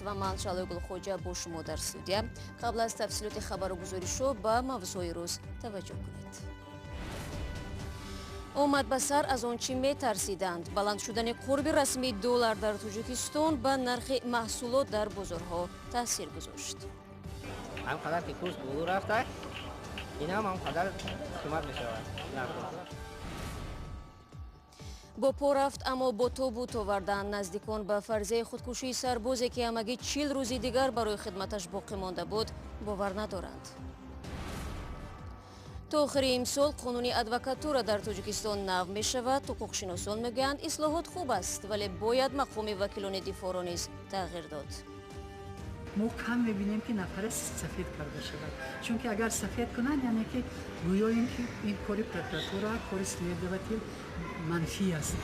Ва ман, Шалои Гулхоҷа, бо шумо дар студия. Қабл аз тафсилоти хабару гузоришҳо ба мавзӯи рӯз таваҷҷӯҳ кунед. Омад ба сар аз он чӣ метарсиданд. Баланд шудани қурби расмии доллар дар Тоҷикистон ба нархи маҳсулот дар бозорҳо таъсир гузошт. Ҳам қадар ки курс боло рафта, ин ҳам қадар қимат мешавад. Бо по рафт, аммо бо тобут овардан. Наздикон ба фарзияи худкушии сарбозе, ки ҳамагӣ 40 рӯзи дигар барои хидматаш боқӣ монда буд, бовар надоранд. То охири имсол қонуни адвокатура дар Тоҷикистон нав мешавад. Ҳуқуқшиносон мегӯянд, ислоҳот хуб аст, вале бояд мақоми вакилони дифоъро низ тағйир дод. Мо кам мебинем, ки нафаре сафед карда шавад, чунки агар сафед кунанд, яъне ки гӯё ин ки ин кори прокуратура, кори следователь манфӣ аст.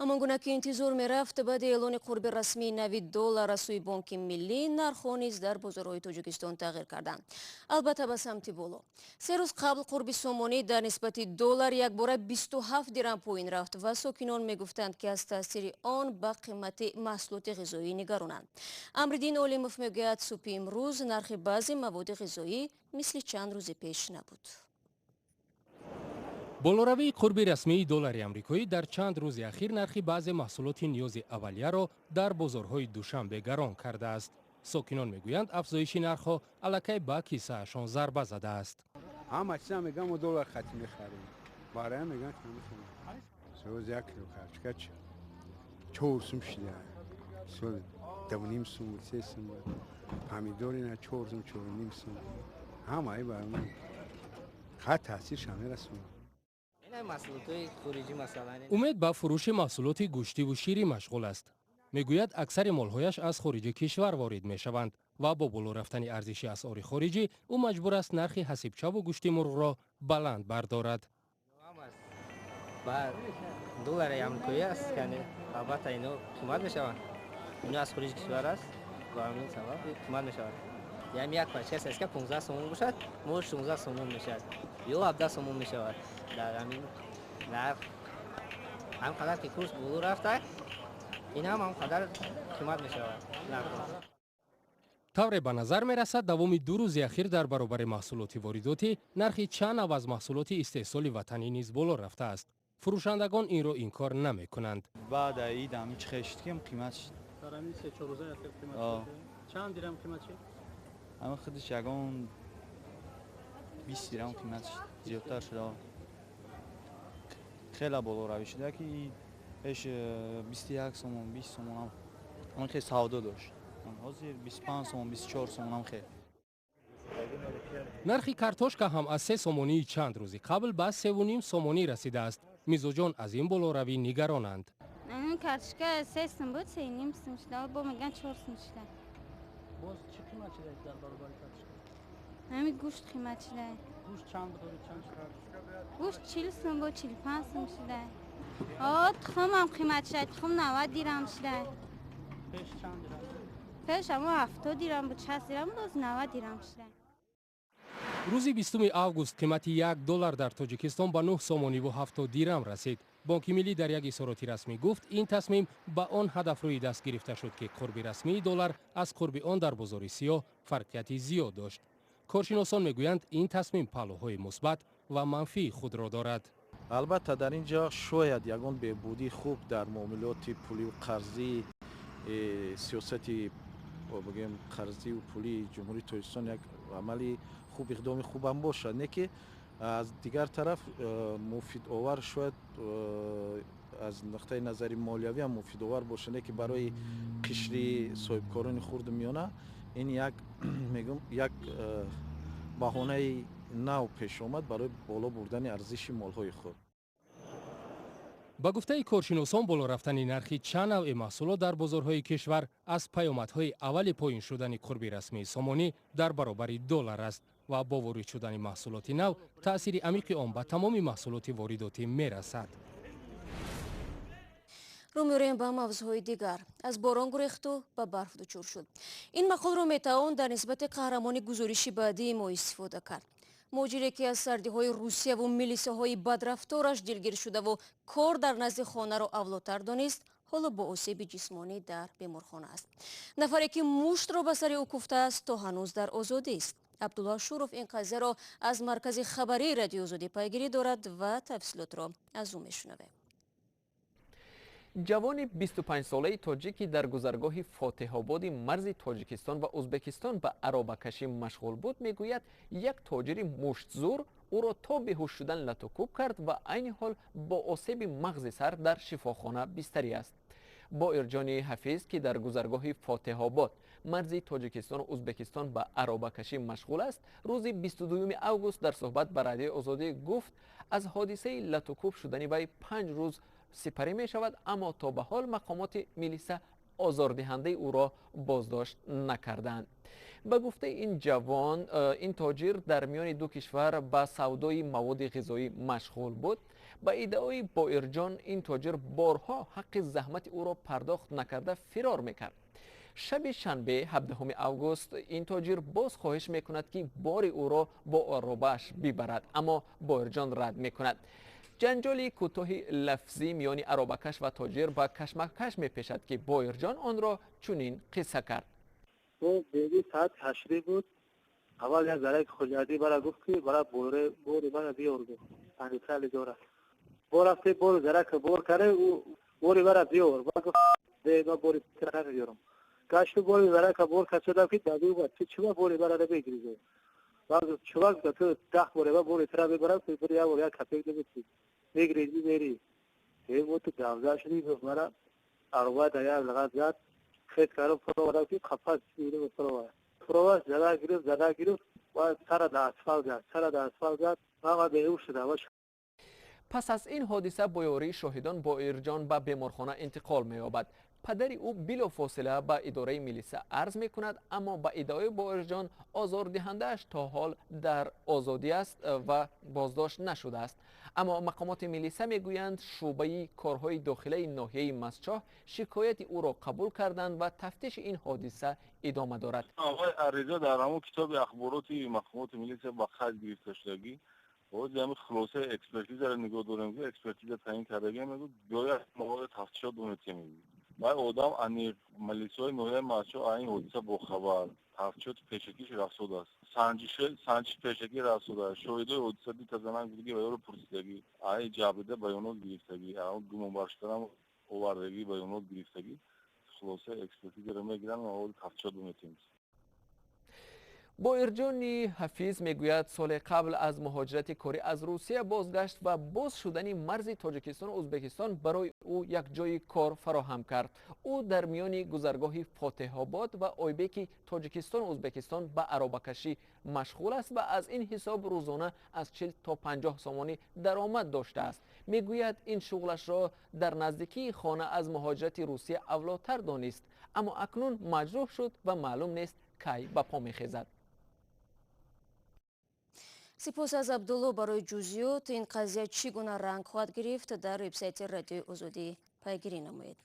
Ҳамон гуна ки интизор мерафт, баъди эълони қурби расмии нави доллар аз сӯи Бонки Миллӣ, нархҳо низ дар бозорҳои Тоҷикистон тағйир карданд, албатта ба самти боло. 3 рӯз қабл қурби сомонӣ дар нисбати доллар якбора 27 дирам поин рафт ва сокинон мегуфтанд, ки аз таъсири он ба қимати маҳсулоти ғизоӣ нигаронанд. Амриддин Олимов мегӯяд, субҳи имрӯз нархи баъзе маводи ғизоӣ мисли чанд рӯзи пеш набуд. Болоравии қурби расмии доллари амрикоӣ дар чанд рӯзи ахир нархи баъзе маҳсулоти ниёзи аввалияро дар бозорҳои Душанбе гарон кардааст. Сокинон мегӯянд, афзоиши нархҳо аллакай ба кисаашон зарба задааст. Ҳама чиза мегӯям, мо доллар хати мехарем, бароя мегӯям, ки намехарем. Соз як кило картошка 4 сум шида, сол 2.5 сум буд, 3 сум буд. Помидор ина 4 сум, 4.5 сум. Ҳамаи барои мо хат таъсирша мерасонад. Умед ба фурӯши маҳсулоти гӯштиву ширӣ машғул аст. Мегӯяд, аксари молҳояш аз хориҷи кишвар ворид мешаванд ва бо боло рафтани арзиши асъори хориҷӣ ӯ маҷбур аст нархи ҳасибчаву гӯшти мурғро баланд бардорад. Доллари амрикоӣ аст, яъне албатта ино қимат мешаванд. Ино аз хориҷи кишвар аст, ба ҳамин сабаб қимат мешавад. Яъне як пачка сосиска 15 сомон бошад, мо 16 сомон мешавад ё 17 сомон мешавад. Дар ҳамин нарх, ҳам қадар ки курс боло рафта, ин ҳам қадар қимат мешавад. Тавре ба назар мерасад, давоми 2 рӯзи ахир дар баробари маҳсулоти воридотӣ нархи чанд нав аз маҳсулоти истеҳсоли ватанӣ низ боло рафтааст. Фурӯшандагон инро инкор намекунанд. Баъд ид ҳами чӣ хешид, ки қимат шид. Дар ҳамин се-чор рӯзаи ахир қимат чанд дирам қимат шид? Ҳама худиш ягон 20 дирам қимат зиёдтар шуда. Хеле болоравӣ шуда, ки пеш 21 сомон, 20 сомонам ҳамин хел савдо дошт, ҳозир 25 сомон, 24 сомонам хел. Нархи картошка ҳам аз 3 сомонии чанд рӯзи қабл ба 3.5 сомонӣ расидааст. Мизоҷон аз ин болоравӣ нигаронанд. Картошка 3 сум буд, 3.5 сум шуда, бо мегӯян 4 сум шуда. Боз чӣ қимат шуда дар баробари картошка? Ҳамин гӯшт қимат шуда. Гӯшт чанд буд, чанд шуда? Гӯшт 40 сум буд, 45 сум шуда. О, тухмам қимат шуда, тухм 90 дирам шуда. Пеш чанд дирам? Пеш ҳамо 70 дирам буд, 60 дирам буд, 90 дирам шуда. Рӯзи 20 август қимати 1 доллар дар Тоҷикистон ба 9 сомониву 70 дирам расид. Бонки Миллӣ дар як изҳороти расмӣ гуфт, ин тасмим ба он ҳадаф рӯи даст гирифта шуд, ки қурби расмии доллар аз қурби он дар бозори сиёҳ фарқияти зиёд дошт. Коршиносон мегӯянд, ин тасмим паҳлӯҳои мусбат ва манфии худро дорад. Албатта, дар ин ҷо шояд ягон беҳбудии хуб дар муомилоти пулию қарзӣ, сиёсати, бигӯем, қарзию пулии Ҷумҳурии Тоҷикистон як амали хуб, иқдоми хубам бошад. Не ки аз дигар тараф муфидовар шояд аз нуқтаи назари молиявиам муфидовар бошад, не ки барои қишри соҳибкорони хурду миёна ин як, мегӯм, як баҳонаи нав пеш омад барои боло бурдани арзиши молҳои худ. Ба гуфтаи коршиносон, боло рафтани нархи чанд навъи маҳсулот дар бозорҳои кишвар аз паёмадҳои аввали поин шудани қурби расмии сомонӣ дар баробари доллар аст ва бо ворид шудани маҳсулоти нав таъсири амиқи он ба тамоми маҳсулоти воридотӣ мерасад. Рӯ меорем ба мавзӯъҳои дигар. Аз борон гурехту ба барф дучор шуд. Ин мақолро метавон дар нисбати қаҳрамони гузориши баъдии мо истифода кард. Муҳоҷире, ки аз сардиҳои Русияву милисаҳои бадрафтораш дилгир шудаву кор дар назди хонаро авлотар донист. Ҳоло бо осеби ҷисмонӣ дар беморхона аст. Нафаре ки муштро ба сари ӯ куфтааст, то ҳанӯз дар озодист. Абдулло Ашуров ин қазияро аз маркази хабарии Радиои Озодӣ пайгирӣ дорад ва тафсилотро аз ӯ мешунавем. Ҷавони 25-солаи тоҷик, ки дар гузаргоҳи Фотеҳободи марзи Тоҷикистон ва Ӯзбекистон ба аробакашӣ машғул буд, мегӯяд, як тоҷири муштзур ӯро то беҳуш шудан латукӯб кард ва айни ҳол бо осеби мағзи сар дар шифохона бистарӣ аст. Боирҷони Ҳафиз, ки дар гузаргоҳи Фотеҳобод марзи Тоҷикистону Ӯзбекистон ба аробакашӣ машғул аст, рӯзи 22 август дар суҳбат ба Радиои Озодӣ гуфт, аз ҳодисаи латукӯб шудани вай 5 рӯз сипарӣ мешавад, аммо то ба ҳол мақомоти милиса озордиҳандаи ӯро боздошт накарданд. Ба гуфтаи ин ҷавон, ин тоҷир дар миёни ду кишвар ба савдои маводи ғизоӣ машғул буд. Ба иддаои Боирҷон, ин тоҷир борҳо ҳаққи заҳмати ӯро пардохт накарда фирор мекард. Шаби шанбе, 17 август, ин тоҷир боз хоҳиш мекунад, ки бори ӯро бо аробааш бибарад, аммо Боирҷон рад мекунад. Ҷанҷоли кӯтоҳи лафзӣ миёни аробакаш ва тоҷир ба кашмакаш мепешад, ки Боирҷон онро чунин қисса кард. Беги соат 8 буд. Аввал як зараки хуҷандӣ бара гуфт, ки бара бори мана биёр, гуфт, панҷсали дора. Бо рафте, бори зарака бор карде, ӯ бори бара биёр. Ба гуфт, ма бори намебиёрам. Гашту бори зарака бор касодам, ки даду ба ту чиба бори бара бегири. Ба чувак, ту 10 боре ба бори тра бибарам, ту бори як бор як капек набити. Мегири, мебери. Е, ту давза шуди, гуфт, мара ароба да як лағат зад. Хет кардам, фуровардам, ки қафас фуровард. Фуровард, зада гирифт, зада гирифт ва сара да асфалт зад, сара да асфалт зад. Ман беҳуш шудам. Пас аз ин ҳодиса бо ёрии шоҳидон Боирҷон ба беморхона интиқол меёбад. Падари ӯ билофосила ба идораи милиса арз мекунад, аммо ба иддаои Боирҷон, озордиҳандааш то ҳол дар озодӣ аст ва боздошт нашудааст. Аммо мақомоти милиса мегӯянд, шӯъбаи корҳои дохилаи ноҳияи Мастчоҳ шикояти ӯро қабул карданд ва тафтиши ин ҳодиса идома дорад. Ариза дар ҳамон китоби ахбороти мақомоти милиса ба қайд гирифта шудагӣ. Ҳозир ҳами хулосаи экспертизаро нигоҳ дорем, ки экспертиза таъин кардагӣ, мегӯ, бояд маводи тафтишот донистем. Вай одам аниқ, милисияи ноҳияи Мастчоҳ ин ҳодиса бохабар, тафтишоти пешакиш рафтодааст, санҷиши пешакӣ рафтодааст. Шоҳидои ҳодиса дита занак будагӣ ва ёро пурсидагӣ, ай ҷабрида баёнот гирифтагӣ, гумонбаршударам овардагӣ, баёнот гирифтагӣ. Хулосаи экспертизаро мегиранд, маводи тафтишот метем. Боирҷони Ҳафиз мегӯяд, соли қабл аз муҳоҷирати корӣ аз Русия бозгашт ва боз шудани марзи Тоҷикистону Ӯзбекистон барои ӯ як ҷойи кор фароҳам кард. Ӯ дар миёни гузаргоҳи Фотеҳобод ва Ойбеки Тоҷикистону Ӯзбекистон ба аробакашӣ машғул аст ва аз ин ҳисоб рӯзона аз 40 то 50 сомонӣ даромад доштааст. Мегӯяд, ин шуғлашро дар наздикии хона аз муҳоҷирати Русия авлотар донист, аммо акнун маҷрӯҳ шуд ва маълум нест, кай ба по мехезад. Сипос аз Абдулло барои ҷузъиёт. Ин қазия чӣ гуна ранг хоҳад гирифт, дар вебсайти Радиои Озодӣ пайгирӣ намоед.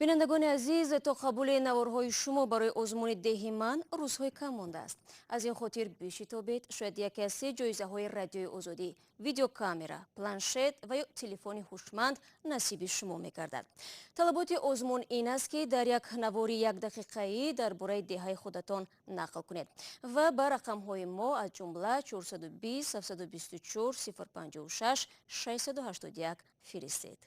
Бинандагони азиз, то қабули наворҳои шумо барои озмуни «Деҳи ман» рӯзҳои кам мондааст. Аз ин хотир бишитобед, шояд яке аз се ҷоизаҳои Радиои Озодӣ: видеокамера, планшет ва ё телефони ҳушманд насиби шумо мегардад. Талаботи озмун ин аст, ки дар як навори якдақиқаӣ дар бораи деҳаи худатон нақл кунед ва ба рақамҳои мо, аз ҷумла 420 724 056 681 фиристед.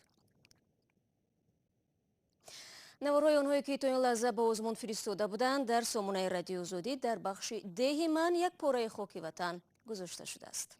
Наворҳои онҳое, ки то ин лаҳза ба озмун фиристода буданд, дар сомонаи Радиои Озодӣ дар бахши «Деҳи ман» як пораи хоки ватан гузошта шудааст.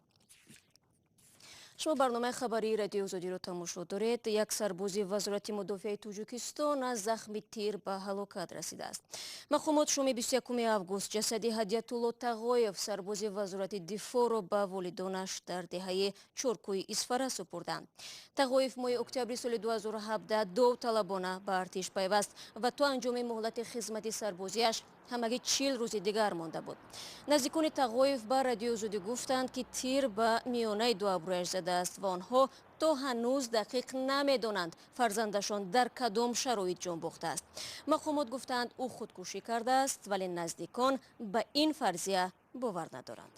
Шумо барномаи хабарии Радиои Озодиро тамошо доред. Як сарбози Вазорати мудофиаи Тоҷикистон аз захми тир ба ҳалокат расидааст. Мақомот шоми 21 август ҷасади Ҳадиятулло Тағоев, сарбози Вазорати дифоъро, ба волидонаш дар деҳаи Чоркӯи Исфара супурданд. Тағоев моҳи октябри соли 2017 довталабона ба артиш пайваст ва то анҷоми муҳлати хизмати сарбозиаш ҳамагӣ 40 рӯзи дигар монда буд. Наздикони Тағоев ба Радиои Озодӣ гуфтанд, ки тир ба миёнаи ду абрӯяш задааст ва онҳо то ҳанӯз дақиқ намедонанд, фарзандашон дар кадом шароит ҷон бохтааст. Мақомот гуфтаанд, ӯ худкушӣ кардааст, вале наздикон ба ин фарзия бовар надоранд.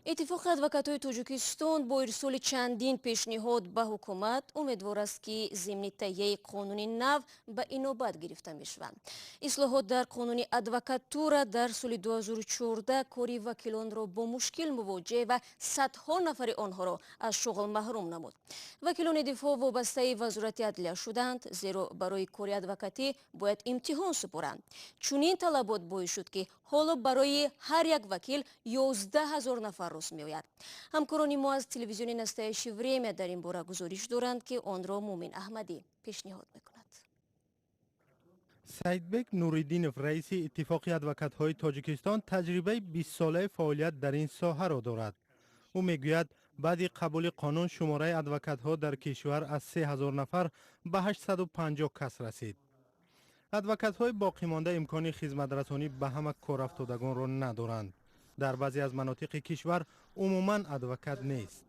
Иттифоқи адвокатҳои Тоҷикистон бо ирсоли чандин пешниҳод ба ҳукумат умедвор аст, ки зимни таҳияи қонуни нав ба инобат гирифта мешаванд. Ислоҳот дар қонуни адвокатура дар соли 2014 кори вакилонро бо мушкил мувоҷеҳ ва садҳо нафари онҳоро аз шуғл маҳрум намуд. Вакилони дифоъ вобастаи Вазорати адлия шуданд, зеро барои кори адвокатӣ бояд имтиҳон супоранд. Чунин талабот боис шуд, ки ҳоло барои ҳар як вакил 11 ҳазор нафар рост меояд. Ҳамкорони мо аз телевизиони «Настоящее время» дар ин бора гузориш доранд, ки онро Мумин Аҳмадӣ пешниҳод мекунад. Саидбек Нуриддинов, раиси Иттифоқи адвокатҳои Тоҷикистон, таҷрибаи 20-солаи фаъолият дар ин соҳаро дорад. Ӯ мегӯяд, баъди қабули қонун шумораи адвокатҳо дар кишвар аз 3000 нафар ба 850 кас расид. Адвокатҳои боқимонда имкони хизматрасонӣ ба ҳама корафтодагонро надоранд. Дар баъзе аз манотиқи кишвар умуман адвокат нест.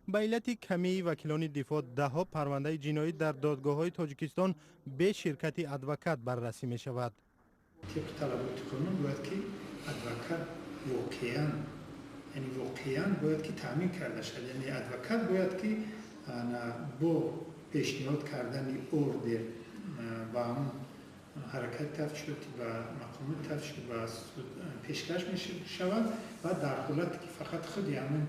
Ба иллати камии вакилони дифоъ даҳҳо парвандаи ҷиноӣ дар додгоҳҳои Тоҷикистон бе ширкати адвокат баррасӣ мешавад. Тибқи талаботи қонун бояд ки адвокат воқеан, яъне воқеан бояд ки таъмин карда шавад, яъне адвокат бояд ки бо пешниҳод кардани ордер ба ҳамон ҳаракати тафтишотӣ, ба мақомоти тафтишотӣ, ба суд пешкаш мешавад ва дар ҳолате ки фақат худи ҳамон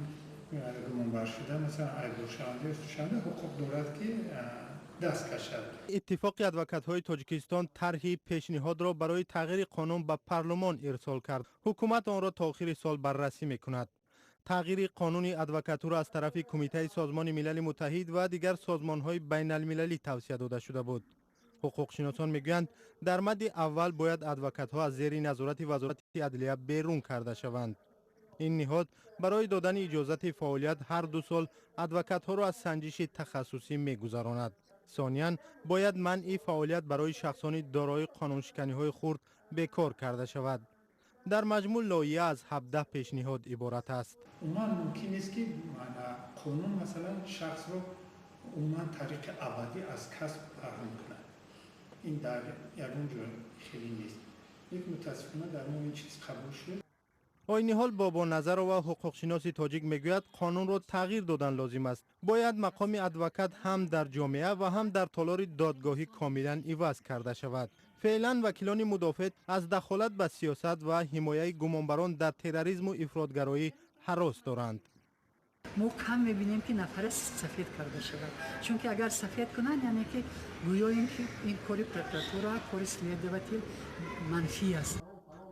гумонбаршуда, масалан айбдоршаванда ё судшаванда, ҳуқуқ дорад ки даст кашад. Иттифоқи адвокатҳои Тоҷикистон тарҳи пешниҳодро барои тағйири қонун ба парлумон ирсол кард. Ҳукумат онро то охири сол баррасӣ мекунад. Тағйири қонуни адвокатура аз тарафи Кумитаи Созмони Милали Муттаҳид ва дигар созмонҳои байналмилалӣ тавсия дода шуда буд. Ҳуқуқшиносон мегӯянд, дар мадди аввал бояд адвокатҳо аз зери назорати Вазорати адлия берун карда шаванд. Ин ниҳод барои додани иҷозати фаъолият ҳар 2 сол адвокатҳоро аз санҷиши тахассусӣ мегузаронад. Сониян, бояд манъи фаъолият барои шахсони дорои қонуншиканиҳои хурд бекор карда шавад. Дар маҷмӯъ лоиҳа аз 17 пешниҳод иборат аст. Умуман мумкин нест, ки қонун, масалан, шахсро умуман тариқи абадӣ аз касб маҳрум кунад. Ин дар ягон ҷо хеле нест. Лекин мутаассифона дар мо ин чиз қабул шуд. Айни ҳол Бобоназарова, ҳуқуқшиноси тоҷик, мегӯяд, қонунро тағйир додан лозим аст. Бояд мақоми адвокат ҳам дар ҷомеа ва ҳам дар толори додгоҳӣ комилан иваз карда шавад. Феълан вакилони мудофеъ аз дахолат ба сиёсат ва ҳимояи гумонбарон дар терроризму ифротгароӣ ҳарос доранд. Мо кам мебинем, ки нафаре сафед карда шавад, чунки агар сафед кунанд, яъне ки гӯё ин ки ин кори прокуратура, кори следователь манфӣ аст.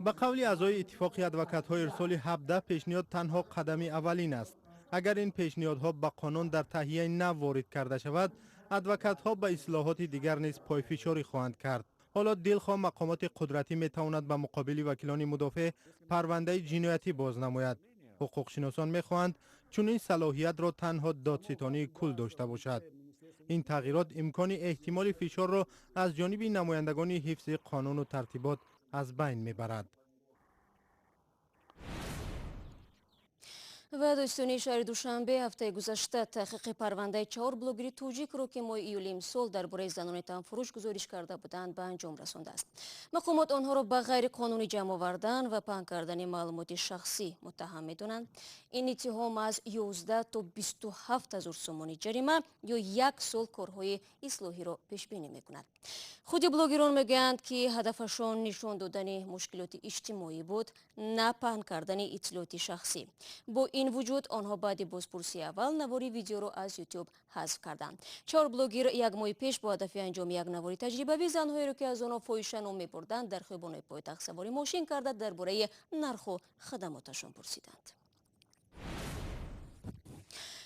Ба қавли аъзои Иттифоқи адвокатҳо, ирсоли 17 пешниҳод танҳо қадами аввалин аст. Агар ин пешниҳодҳо ба қонун дар таҳияи нав ворид карда шавад, адвокатҳо ба ислоҳоти дигар низ пойфишорӣ хоҳанд кард. Ҳоло дилхоҳ мақомоти қудратӣ метавонад ба муқобили вакилони мудофеъ парвандаи ҷиноятӣ боз намояд. Ҳуқуқшиносон мехоҳанд чунин салоҳиятро танҳо додситонии кул дошта бошад. Ин тағйирот имкони эҳтимоли фишорро аз ҷониби намояндагони ҳифзи қонуну тартибот аз байн мебарад. Ва додситонии шаҳри Душанбе ҳафтаи гузашта таҳқиқи парвандаи 4 блогери тоҷикро, ки моҳи июли имсол дар бораи занони танфурӯш гузориш карда буданд, ба анҷом расондааст. Мақомот онҳоро ба ғайриқонунӣ ҷамъ овардан ва паҳн кардани маълумоти шахсӣ муттаҳам медонанд. Ин иттиҳом аз 11 то 27 ҳазор сомонӣ ҷарима ё 1 сол корҳои ислоҳиро пешбинӣ мекунад. Худи блогерон мегӯянд, ки ҳадафашон нишон додани мушкилоти иҷтимоӣ буд, на паҳн кардани иттилооти шахсӣ. Бо ин вуҷуд онҳо баъди бозпурсии аввал навори видеоро аз Ютуб ҳазф карданд. 4 блогер як моҳи пеш бо ҳадафи анҷоми як навори таҷрибавӣ занҳоеро, ки аз онҳо фоҳиша ном мебурданд, дар хиёбонҳои пойтахт савори мошин карда, дар бораи нарху хадамоташон пурсиданд.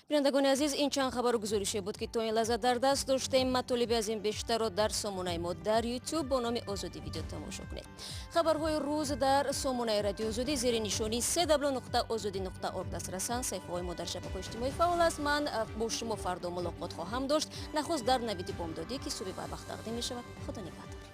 Бинандагони азиз, ин чанд хабару гузорише буд, ки то ин лаҳза дар даст доштем. Матолиби аз ин бештарро дар сомонаи мо дар Ютуб бо номи Озодӣ видео тамошо кунед. Хабарҳои рӯз дар сомонаи Радиои Озодӣ зери нишонии cw.ozodi.org дастрасанд. Саҳифаҳои мо дар шабакаҳои иҷтимоӣ фаъол аст. Ман бо шумо фардо мулоқот хоҳам дошт. Нахуст дар навиди бомдодӣ, ки субҳи барвақт тақдим мешавад. Худо нигаҳдор.